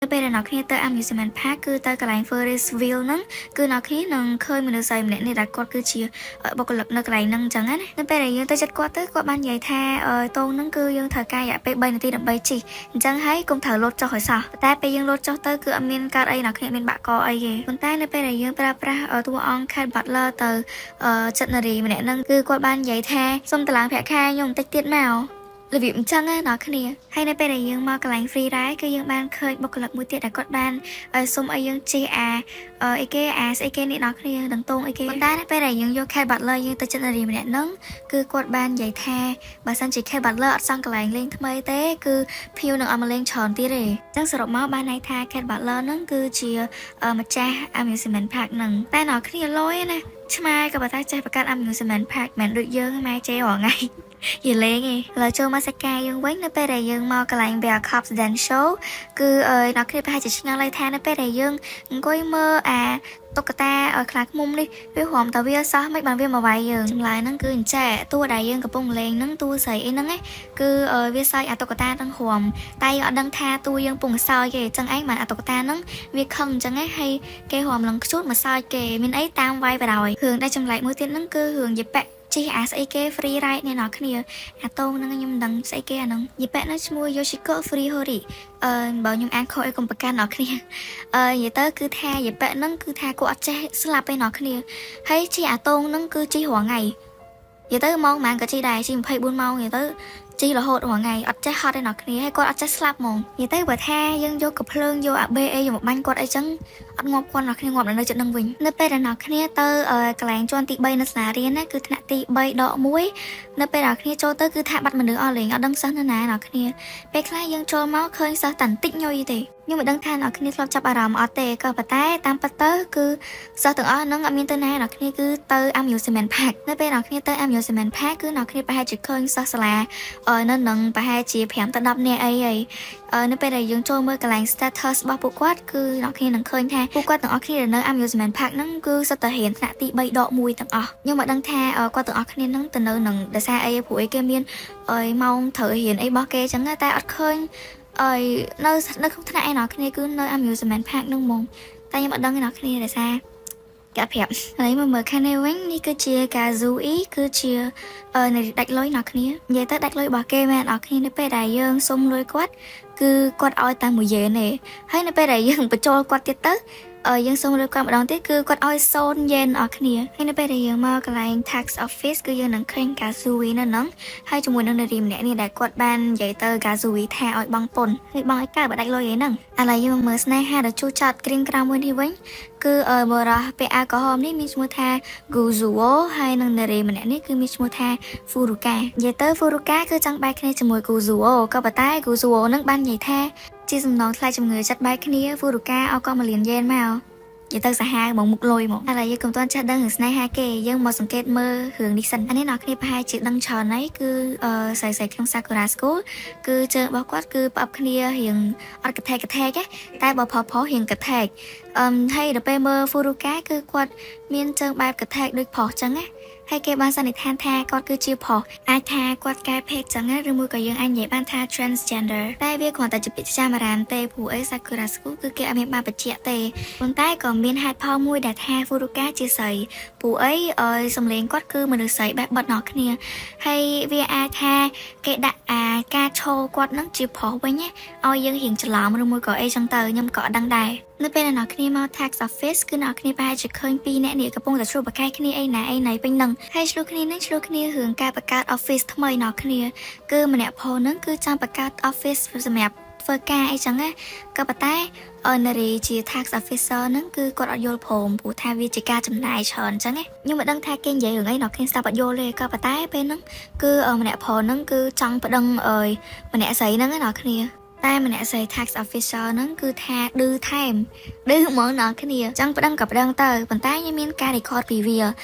នៅពេលដែលអ្នកគ្នាទៅ amusement park គឺទៅកន្លែង Ferris wheel ហ្នឹងគឺអ្នកគ្នានឹងឃើញមនុស្សស្រីម្នាក់នេះដែលគាត់គឺជាបុគ្គលិកនៅកន្លែងហ្នឹងអញ្ចឹងណានៅពេលដែលយើងទៅចិត្តគាត់ទៅគាត់បាននិយាយថាតងហ្នឹងគឺយើងត្រូវការរយៈពេល3នាទីដើម្បីជិះអញ្ចឹងហើយកុំត្រូវលោតចុះឲ្យសោះតែពេលយើងលោតចុះទៅគឺអត់មានកើតអីអ្នកគ្នាមានបាក់កអីទេប៉ុន្តែនៅពេលដែលយើងប្រើប្រាស់តួអង្គ Cat Butler ទៅចិត្តនារីម្នាក់ហ្នឹងគឺគាត់បាននិយាយថាសុំតម្លើងប្រាក់ខែខ្ញុំបន្តិចទៀតមករបៀបអញ្ចឹងណាអ្នកគ្នាហើយនៅពេលដែលយើងមកកន្លែង free ride គឺយើងបានឃើញបុគ្គលិកមួយទៀតដែលគាត់បានសុំឲ្យយើងជិះអាអីគេអាស្អីគេនេះអ្នកគ្នាដឹងតងអីគេប៉ុន្តែនៅពេលដែលយើងយក Cat Butler យើងទៅចិត្តនារីម្នាក់ហ្នឹងគឺគាត់បាននិយាយថាបើសិនជា Cat Butler អត់សង់កន្លែងលេងថ្មីទេគឺភ្ញៀវនឹងអត់មកលេងច្រើនទៀតទេអញ្ចឹងសរុបមកបានន័យថា Cat Butler ហ្នឹងគឺជាម្ចាស់ amusement park ហ្នឹងតែអ្នកគ្នាលយណាឆ្មាក៏បើតែចេះបង្កើត amusement park មិនដូចយើងម៉ែជេររាល់ថ្ងៃ យីលេងឯងឥឡូវចូលមកសាច់ការយើងវិញនៅពេលដែលយើងមកកន្លែង Bear Cops Dance Show គឺអឺអ្នកគ្នាប្រហែលជាឆ្ងល់ហើយថានៅពេលដែលយើងអង្គុយមើលអាតុក្កតាឲ្យខ្លាឃ្មុំនេះវារំតើវាសោះមិនបានវាមកវាយយើងចម្លើយហ្នឹងគឺអញ្ចេះតួដែលយើងកំពុងលេងហ្នឹងតួស្រីអីហ្នឹងឯងគឺវាសើចអាតុក្កតាហ្នឹងរំតែយើងអត់ដឹងថាតួយើងពងសើចទេអញ្ចឹងឯងបានអាតុក្កតាហ្នឹងវាខឹងអញ្ចឹងឯងហើយគេរំឡើងខ្ជូតមកសើចគេមានអីតាមវាយបដ ாய் រឿងដែលចម្លែកមួយទៀតហ្នឹងគឺរឿងយប៉ែជិះអាស្អីគេ free ride នេះអ្នកគ្នាអាតងហ្នឹងខ្ញុំមិនដឹងស្អីគេអាហ្នឹងយប៉ែហ្នឹងឈ្មោះ Yoshiko Furihori អឺបើខ្ញុំអានខុសអីកុំប្រកាន់អ្នកគ្នាអឺនិយាយទៅគឺថាយប៉ែហ្នឹងគឺថាគាត់អត់ចេះស្លាប់ទេអ្នកគ្នាហើយជិះអាតងហ្នឹងគឺជិះរាល់ថ្ងៃនិយាយទៅម៉ោងប៉ុន្មានក៏ជិះដែរជិះ24ម៉ោងនិយាយទៅជិះរហូតរាល់ថ្ងៃអត់ចេះហត់ទេអ្នកគ្នាហើយគាត់អត់ចេះស្លាប់ហ្មងនិយាយទៅបើថាយើងយកកំភ្លើងយកអាបេអីយកមកបាញ់គាត់អីចឹងអត់ងាប់គាត់អ្នកគ្នាងាប់នៅចិត្តនឹងវិញនៅពេលដែលអ្នកគ្នាទៅកន្លែងជាន់ទី3នៅសាលារៀនណាគឺថ្នាក់ទី3ដក1នៅពេលអ្នកគ្នាចូលទៅគឺថាបាត់មនុស្សអស់លេងអត់ដឹងសិស្សនៅណាអ្នកគ្នាពេលខ្លះយើងចូលមកឃើញសិស្សតែបន្តិចញុយទេខ្ញុំមិនដឹងថាអ្នកគ្នាធ្លាប់ចាប់អារម្មណ៍អត់ទេក៏ប៉ុន្តែតាមពិតទៅគឺសិស្សទាំងអស់ហ្នឹងអត់មានទៅណាអ្នកគ្នាគឺទៅ amusement park នៅពេលអ្នកគ្នាទៅ amusement park គឺអ្នកគ្នាប្រហែលជាឃើញសិស្សសាលានៅនឹងប្រហែលជា5ទៅ10នាក់អីអីនៅពេលដែលយើងចូលមើលកន្លែង status របស់ពួកគាត់គឺអ្នកគ្នានឹងឃើញថាពួកគាត់ទាំងអស់គ្នាដែលនៅ amusement park ហ្នឹងគឺសុទ្ធតែរៀនថ្នាក់ទី3ដក1ទាំងអស់ខ្ញុំមិនដឹងថាគាត់ទាំងអស់គ្នាហ្នឹងទៅនៅនឹងដោយសារអីព្រោះអីគេមានអីម៉ោងត្រូវរៀនអីរបស់គេចឹងតែអត់ឃើញអីនៅនៅក្នុងថ្នាក់ឯអ្នកគ្នាគឺនៅ amusement park ហ្នឹងហ្មងតែខ្ញុំអត់ដឹងឯអ្នកគ្នាដោយសារគេអត់ប្រាប់ហើយមកមើលខាងនេះវិញនេះគឺជា Kazooie គឺជានៃដាច់លុយអ្នកគ្នានិយាយទៅដាច់លុយរបស់គេមែនអ្នកគ្នានៅពេលដែលយើងសុំលុយគាត់គឺគាត់ឲ្យតែមួយយេនទេហើយនៅពេលដែលយើងបញ្ចូលគាត់ទៀតទៅយើងសុំលុយគាត់ម្ដងទៀតគឺគាត់ឲ្យ0យេនអស់គ្នាហើយនៅពេលដែលយើងមកកន្លែង tax office គឺយើងនឹងឃើញ Kazooie នៅហ្នឹងហើយជាមួយនឹងនារីម្នាក់នេះដែលគាត់បាននិយាយទៅ Kazooie ថាឲ្យបង់ពន្ធហើយបង់ឲ្យកើតបើដាច់លុយឯហ្នឹងឥឡូវយើងមកមើលស្នេហាដ៏ជូរចត់ក្រៀមក្រំមួយនេះវិញគឺបរោះពាក់អាវក្រហមនេះមានឈ្មោះថា Guzuo ហើយនិងនារីម្នាក់នេះគឺមានឈ្មោះថា Furuka និយាយទៅ Furuka គឺចង់បែកគ្នាជាមួយ Guzuo ក៏ប៉ុន្តែ Guzuo នឹងបាននិយាយថាជាសំណងថ្លៃជំងឺចិត្តបែកគ្នា Furuka ឲ្យគាត់មកលៀនយេនមកនិយាយទៅសាហាវហ្មងមុខលុយហ្មងឥឡូវយើងកុំទាន់ចេះដឹងរឿងស្នេហាគេយើងមកសង្កេតមើលរឿងនេះសិនអានេះអ្នកគ្នាប្រហែលជាដឹងច្រើនហើយគឺអឺស្រីស្រីក្នុង Sakura School គឺជើងរបស់គាត់គឺផ្អឹបគ្នារៀងអត់កថេកកថេកទេតែបើផផរៀងកថេកអឹមហើយដល់ពេលមើល Furuka គឺគាត់មានជើងបែបកថេកដូចប្រុសចឹងណាហើយគេបានសន្និដ្ឋានថាគាត់គឺជាប្រុសអាចថាគាត់កែភេទចឹងណាឬមួយក៏យើងអាចនិយាយបានថា transgender តែវាគ្រាន់តែជាពាក្យចាមរានទេព្រោះអី Sakura School គឺគេអត់មានបានបញ្ជាក់ទេប៉ុន្តែក៏មានហេតុផលមួយដែលថា Furuka ជាស្រីព្រោះអីអើយសំឡេងគាត់គឺមនុស្សស្រីបែបបត់ណោះគ្នាហើយវាអាចថាគេដាក់អាការឈោគាត់នឹងជាប្រុសវិញណាឲ្យយើងរៀងច្រឡំឬមួយក៏អីចឹងទៅខ្ញុំក៏អត់ដឹងដែរនៅពេលដែលអ្នកគ្នាមក tax office គឺអ្នកគ្នាប្រហែលជាឃើញពីរអ្នកនេះកំពុងតែឆ្លោះប្រកែកគ្នាអីណាអីណៃពេញនឹងហើយឆ្លោះគ្នានឹងឆ្លោះគ្នារឿងការបង្កើត office ថ្មីអ្នកគ្នាគឺម្នាក់ផូនឹងគឺចង់បង្កើត office សម្រាប់ធ្វើការអីចឹងណាក៏ប៉ុន្តែនារីជា tax officer ហ្នឹងគឺគាត់អត់យល់ព្រមព្រោះថាវាជាការចំណាយច្រើនអញ្ចឹងណាខ្ញុំមិនដឹងថាគេនិយាយរឿងអីអ្នកគ្នាស្ដាប់អត់យល់ទេក៏ប៉ុន្តែពេលហ្នឹងគឺម្នាក់ប្រុសហ្នឹងគឺចង់ប្តឹងអើយម្នាក់ស្រីហ្នឹងណាអ្នកគ្នាតែម្នាក់ស្រី tax officer ហ្នឹងគឺថាឌឺថែមឌឺហ្មងអ្នកគ្នាចង់ប្តឹងក៏ប្តឹងទៅប៉ុន្តែខ្ញុំមានការ record ពីវា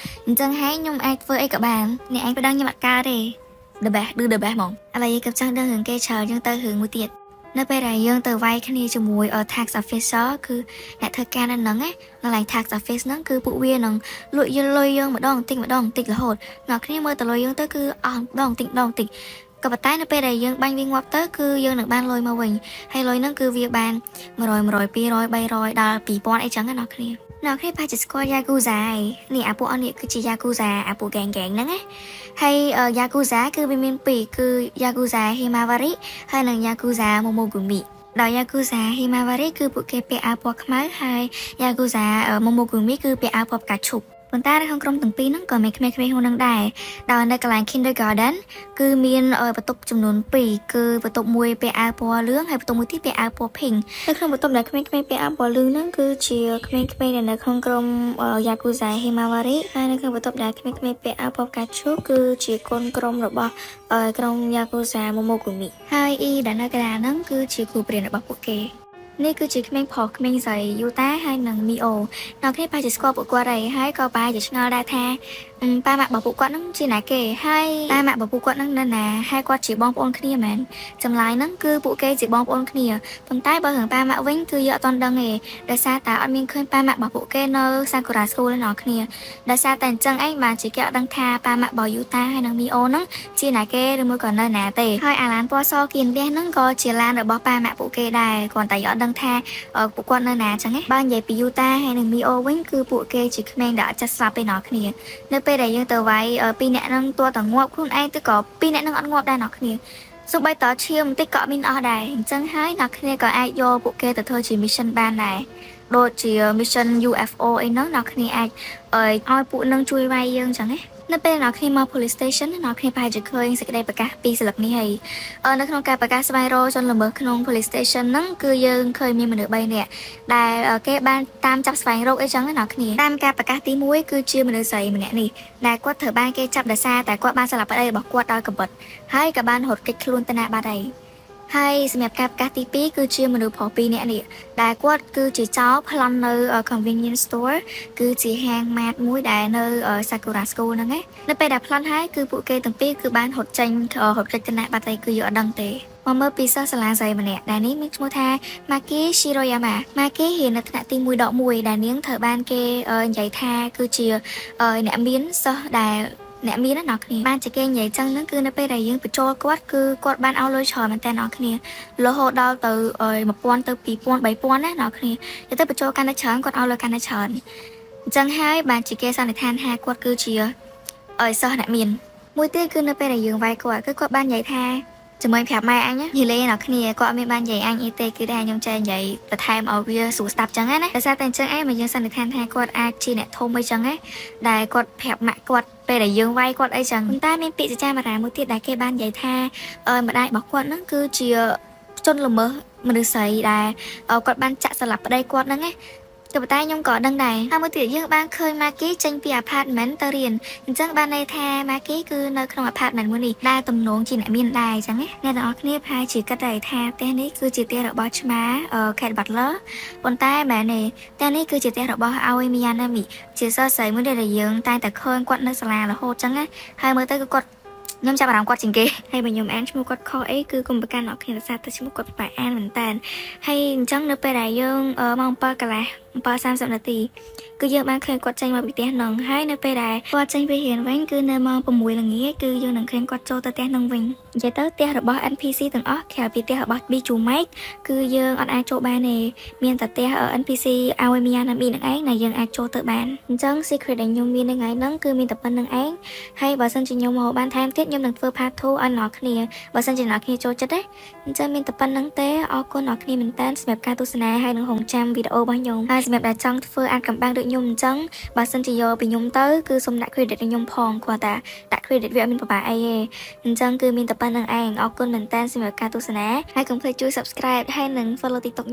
អញ្ចឹងហើយខ្ញុំអាចធ្វើអីក៏បានអ្នកឯងប្តឹងខ្ញុំអត់កើតទេ the best ឌឺ the best ហ្មងឥឡូវយើងក៏ចង់ដឹងរឿងគេច្រើនយើងទៅរឿងមួយទៀតនៅពេលដែលយើងទៅវាយគ្នាជាមួយ tax officer គឺអ្នកធ្វើការនៅហ្នឹងណានៅឡើង tax office ហ្នឹងគឺពួកវានឹងលួចយកលុយយើងម្ដងបន្តិចម្ដងបន្តិចរហូតអ្នកគ្នាមើលទៅលុយយើងទៅគឺអស់ម្ដងបន្តិចម្ដងបន្តិច ក៏ប៉ុន្តែនៅពេលដែលយើងបាញ់វាងាប់ទៅគឺយើងនឹងបានលុយមកវិញហើយលុយហ្នឹងគឺវាបាន100 100 200 300ដល់2000អីចឹងណាអ្នកគ្នាអ្នកគ្នាប្រហែលជាស្គាល់ Yakuza ឯងនេះអាពួកអស់នេះគឺជា Yakuza អាពួក gang gang ហ្នឹងណាហើយ Yakuza គឺវាមានពីរគឺ Yakuza Himawari ហើយនិង Yakuza Momogumi ដោយ Yakuza Himawari គឺពួកគេពាក់អាវពណ៌ខ្មៅហើយ Yakuza Momogumi គឺពាក់អាវពណ៌ផ្កាឈូកប៉ុន្តែនៅក្នុងក្រុមទាំងពីរហ្នឹងក៏មានក្មេងៗក្នុងហ្នឹងដែរដោយនៅកន្លែង kindergarten គឺមានបន្ទប់ចំនួន2គឺបន្ទប់មួយពាក់អាវពណ៌លឿងហើយបន្ទប់មួយទៀតពាក់អាវពណ៌ pink នៅក្នុងបន្ទប់ដែលក្មេងៗពាក់អាវពណ៌លឿងហ្នឹងគឺជាក្មេងៗដែលនៅក្នុងក្រុម Yakuza Himawari ហើយនៅក្នុងបន្ទប់ដែលក្មេងៗពាក់អាវពណ៌ផ្កាឈូកគឺជាកូនក្រុមរបស់ក្រុម Yakuza Momogumi ហើយអ៊ីដែលនៅកណ្ដាលហ្នឹងគឺជាគ្រូបង្រៀនរបស់ពួកគេនេះគឺជាក្មេងប្រុសក្មេងស្រីយូតាហើយនិងមីអូអ្នកគ្នាប្រហែលជាស្គាល់ពួកគាត់ហើយហើយក៏ប្រហែលជាឆ្ងល់ដែរថាប៉ាម៉ាក់របស់ពួកគាត់ហ្នឹងជាណាគេហើយប៉ាម៉ាក់របស់ពួកគាត់ហ្នឹងនៅណាហើយគាត់ជាបងប្អូនគ្នាមែនចម្លើយហ្នឹងគឺពួកគេជាបងប្អូនគ្នាប៉ុន្តែបើរឿងប៉ាម៉ាក់វិញគឺយើងអត់ទាន់ដឹងទេដោយសារតែអត់មានឃើញប៉ាម៉ាក់របស់ពួកគេនៅ Sakura School ទេអ្នកគ្នាដោយសារតែអញ្ចឹងឯងបានជាគេអត់ដឹងថាប៉ាម៉ាក់របស់យូតាហើយនិងមីអូហ្នឹងជាណាគេឬមួយក៏នៅណាទេហើយអាឡានពណ៌សគៀនផ្ទះហ្នឹងក៏ជាឡានរបស់ប៉ាម៉ាក់ពួកគេដែរគ្រាន់តែយើងអត់ដឹងថាពួកគាត់នៅណាអញ្ចឹងណាបើនិយាយពីយូតាហើយនិងមីអូវិញគឺពួកគេជាក្មេងដែលអត់ចេះស្លាប់ទេអ្នកគ្នានៅពេលដែលយើងទៅវាយពីរអ្នកហ្នឹងទាល់តែងាប់ខ្លួនឯងទៅក៏ពីរអ្នកហ្នឹងអត់ងាប់ដែរអ្នកគ្នាសូម្បីតឈាមបន្តិចក៏អត់មានអស់ដែរអញ្ចឹងហើយអ្នកគ្នាក៏អាចយកពួកគេទៅធ្វើជា mission បានដែរដូចជា mission UFO អីហ្នឹងអ្នកគ្នាអាចឲ្យពួកនឹងជួយវាយយើងអញ្ចឹងណានៅពេលអ្នកគ្នាមក police station អ្នកគ្នាប្រហែលជាឃើញសេចក្តីប្រកាសពីស្លឹកនេះហើយនៅក្នុងការប្រកាសស្វែងរកជនល្មើសក្នុង police station ហ្នឹងគឺយើងឃើញមានមនុស្ស3នាក់ដែលគេបានតាមចាប់ស្វែងរកអីចឹងណាអ្នកគ្នាតាមការប្រកាសទី1គឺជាមនុស្សស្រីម្នាក់នេះដែលគាត់ត្រូវបានគេចាប់ដោយសារតែគាត់បានស្លាប់ប្តីរបស់គាត់ដោយកំបិតហើយក៏បានរត់គេចខ្លួនទៅណាបាត់ហើយហើយសម្រាប់ការប្រកាសទី2គឺជាមនុស្សប្រុស2នាក់នេះដែលគាត់គឺជាចោរប្លន់នៅ convenience store គឺជាហាងម៉ាតមួយដែលនៅ Sakura School ហ្នឹងណានៅពេលដែលប្លន់ហើយគឺពួកគេទាំងពីរគឺបានរត់ចេញរត់គេចទៅណាបាត់ហើយគឺយកអត់ដឹងទេមកមើលពីសិស្សសាលាស្រីម្នាក់ដែលនេះមានឈ្មោះថា Maki Shiroyama Maki រៀននៅថ្នាក់ទី1ដក1ដែលនាងត្រូវបានគេនិយាយថាគឺជាអ្នកមានសិស្សដែលអ្នកមានណាអ្នកគ្នាបានជាគេនិយាយចឹងហ្នឹងគឺនៅពេលដែលយើងបញ្ចូលគាត់គឺគាត់បានឲ្យលុយច្រើនមែនតើអ្នកគ្នារហូតដល់ទៅ1000ទៅ2000 3000ណាអ្នកគ្នាទៅទៅបញ្ចូលកាន់តែច្រើនគាត់ឲ្យលុយកាន់តែច្រើនអញ្ចឹងហើយបានជាគេសន្និដ្ឋានថាគាត់គឺជាឲ្យសិស្សអ្នកមានមួយទៀតគឺនៅពេលដែលយើងវាយគាត់គឺគាត់បាននិយាយថាជាមួយប្រាប់ម៉ែអញនិយាយលេងដល់គ្នាគាត់អត់មានបាននិយាយអញអីទេគឺថាខ្ញុំចេះនិយាយបន្ថែមឲ្យវាស្រួលស្ដាប់ចឹងណាដោយសារតែអញ្ចឹងឯងមកយើងសន្និដ្ឋានថាគាត់អាចជាអ្នកធំអីចឹងណាដែលគាត់ប្រាប់ម៉ាក់គាត់ពេលដែលយើងវាយគាត់អីចឹងប៉ុន្តែមានពាក្យចចាមអារាមួយទៀតដែលគេបាននិយាយថាម្ដាយរបស់គាត់ហ្នឹងគឺជាជនល្មើសមនុស្សស្រីដែលគាត់បានចាក់សម្លាប់ប្តីគាត់ហ្នឹងណាក៏ប៉ុន្តែខ្ញុំក៏ដឹងដែរហើយមួយទៀតយើងបានឃើញម៉ាគីចេញពី apartment ទៅរៀនអញ្ចឹងបានន័យថាម៉ាគីគឺនៅក្នុង apartment មួយនេះដែលទំនងជាអ្នកមានដែរអញ្ចឹងណាអ្នកទាំងអស់គ្នាប្រហែលជាគិតដែរថាផ្ទះនេះគឺជាផ្ទះរបស់ឆ្មា Cat Butler ប៉ុន្តែមែនទេផ្ទះនេះគឺជាផ្ទះរបស់ Aoi Miyanami ជាសិស្សស្រីមួយដែលយើងតែងតែឃើញគាត់នៅសាលារហូតអញ្ចឹងណាហើយមើលទៅគឺគាត់ខ្ញុំចាប់អារម្មណ៍គាត់ជាងគេហើយបើខ្ញុំអានឈ្មោះគាត់ខុសអីគឺកុំប្រកាន់អត់គ្នារសារតែឈ្មោះគាត់ពិបាកអានមែនតើហើយអញ្ចឹងនៅពេលដែលយើងម៉ោង7កន្លះ7:30នាទីគឺយើងបានឃើញគាត់ចេញមកពីផ្ទះហ្នឹងហើយនៅពេលដែលគាត់ចេញពីរៀនវិញគឺនៅម៉ោង6ល្ងាចគឺយើងនឹងឃើញគាត់ចូលទៅផ្ទះហ្នឹងវិញនិយាយទៅផ្ទះរបស់ NPC ទាំងអស់ក្រៅពីផ្ទះរបស់ Bijuu Mike គឺយើងអត់អាចចូលបានទេមានតែផ្ទះ NPC Aoi Miyanami នឹងឯងដែលយើងអាចចូលទៅបានអញ្ចឹង secret ដែលខ្ញុំមាននៅថ្ងៃហ្នឹងគឺមានតែប៉ុណ្្នឹងឯងហើយបើសិនជាខ្ញុំមកបានថែមទៀតខ្ញុំនឹងធ្វើ part 2ឲ្យអ្នកគ្នាបើសិនជាអ្នកគ្នាចូលចិត្តណាអញ្ចឹងមានតែប៉ុណ្្នឹងទេអរគុណអ្នកគ្នាមែនតើសម្រាប់ការទស្សនាហើយនឹងរងចាំវីដេអូរបស់ខ្ញុំហើយសម្រាប់ដែលចង់ធ្វើអាថ៌កំបាំងដូចខ្ញុំអញ្ចឹងបើសិនជាយកពីខ្ញុំទៅគឺសូមដាក់ credit ឲ្យខ្ញុំផងគ្រាន់តែដាក់ credit វាអត់មានប្របាអីទេអញ្ចឹងគឺមានតែប៉ុណ្្នឹងឯងអរគុណមែនតើសម្រាប់ការទស្សនាហើយកុំភ្លេចជួយ subscribe ហើយនិង follow TikTok.